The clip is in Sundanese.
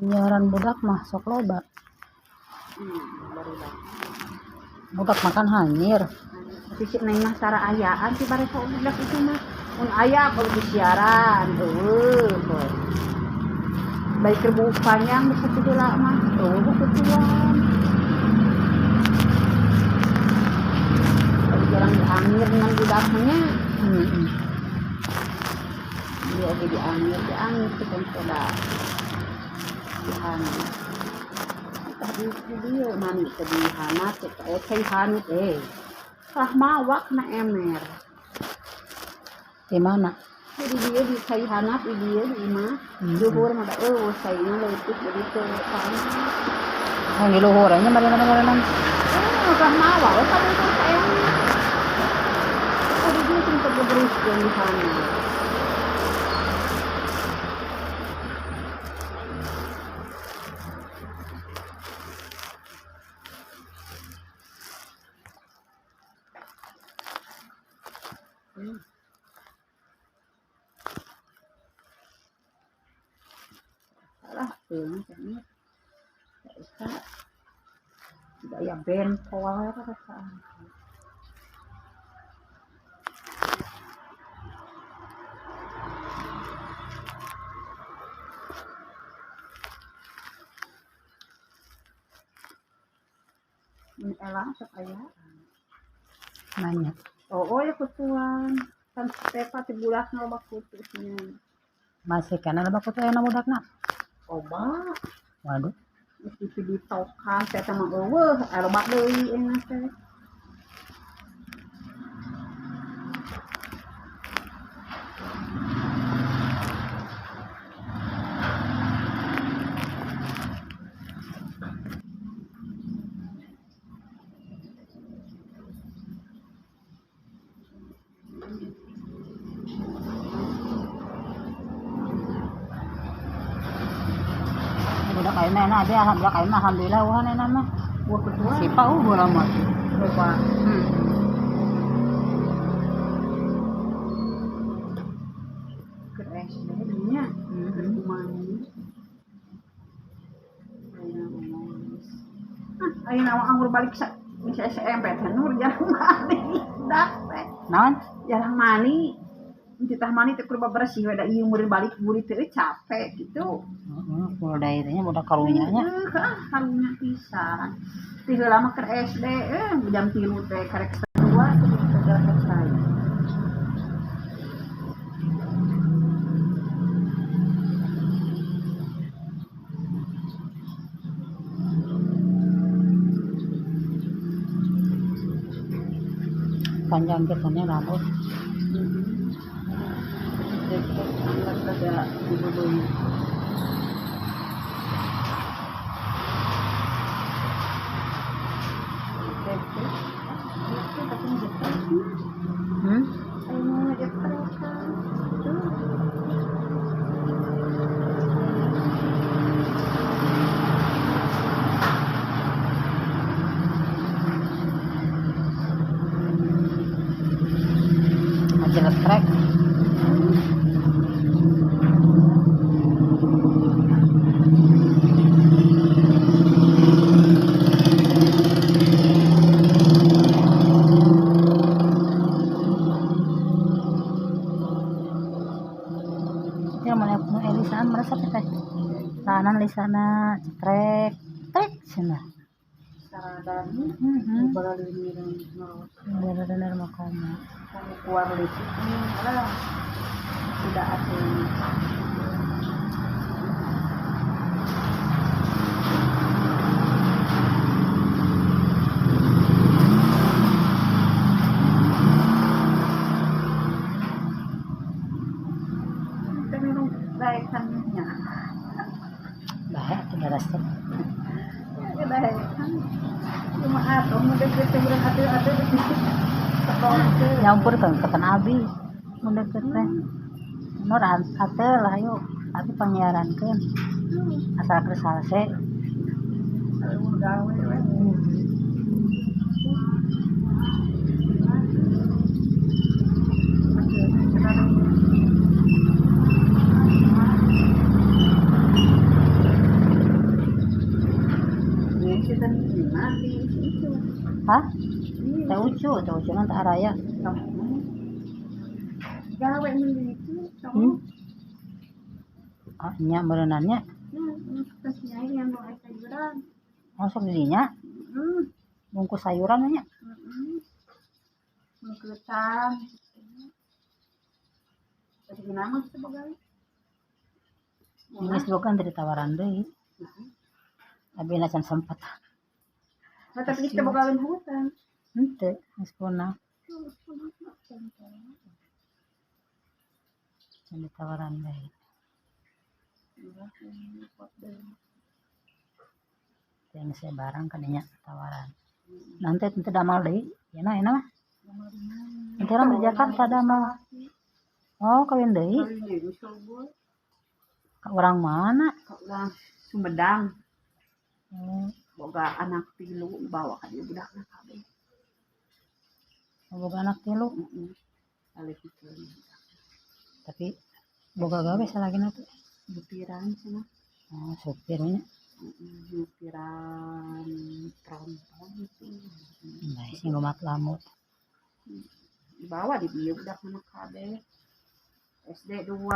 Penyiaran budak mah sok loba. Barudak. Budak makan hanyir. Tapi si Neng mah tara ayaan si bareso budak itu mah. Mun aya kalau di siaran, eueuh. Baik keur buuk panjang bisa kitu lah mah. Eueuh kutuan. Bari jarang diangir dengan budaknya. Heeh. Dia oge diangir, diangir tukang soda. Diangir. Tah di dieu mani teh di hanat teh cai hanut eh. Tah mawa kana emer. Di mana? Di dieu di cai hanat di dieu di imah. Luhur mah da eueuh caina leutik jadi teu panas. Yang di luhur nya mana-mana. Oh, tah mawa we sabungkus ka emer. Oh, di dieu cing teu beberuskeun di hanat. Salah tuh kayaknya. Bisa. Tidak ya bentol perasaan. Ini elang sok aya. Nanya. Oh, ya kutuan. Kan Stepa ti bulak loba kutusnya. Masih kana loba kutu aya budakna. Loba. Waduh. Mesti ditokan teh mah eueuh, loba deui enak teh. Budak ayeuna enak dia alhamdulillah ayeuna alhamdulillah wah enak mah. Buah ketua. Sipa bola mah. Loba. Keur SD nya. Keur kumaha. Ayeuna ngomong. Ah, ayeuna mah anggur balik sa bisa SMP teh nur jarang mani. Dak teh. Naon? Jarang mani. Titah mani teh kudu bersih we da ieu murid balik murid teh capek gitu. Heeh, kudu da ieu nya budak karunya nya. Heeh, karunya pisan. Ti heula mah keur SD jam 3 teh karek dua teh gerak cai. Panjang gitu nya rambut. Trek. Ya mana Elisaan merasa teh. Tahanan lisana cetrek, trek cenah. Saradani, benar-benar mau kamu. Kamu keluar listrik ini adalah tidak asing. Kita minum daekannya. Bahaya atau darah tuh. Ya daekan. Cuma atau mudah kita berhati-hati. Nyampur kan katan abi mudah teh. Nur ate lah yuk, abi panyiarankeun. Asal keur salse. Gawe we. Nah, di itu. Hah? Teh Ucu, Teh Ucu nanti araya. Gawe mun itu. Oh, nya meureunannya. Nah, terus yang mau sayuran. Oh, sok di dinya. Bungkus sayuran nya. Mengketan. Tadi kenapa sih gawe? Geus bukan dari tawaran deui. Abi na can sempet. Nah, tapi kita bakalan hutang. Henteu, geus punah. Can ditawaran deui. Yang saya barang kan nya tawaran. Nanti tentu damal deui. Ya na mah. Nanti orang di Jakarta damal. Oh, kawin deui. Ka urang mana? Ka urang Sumedang. Boga anak tilu bawa ka dieu budakna kabeh. Boga anak tilu. Heeh. Aleupikeun. Tapi boga gawe salagina tuh. Nyupiran cenah. Oh, supirnya. Heeh, nyupiran tronton itu. Nah, sing lumat lamut. Dibawa di dieu budakna kabeh. SD 2.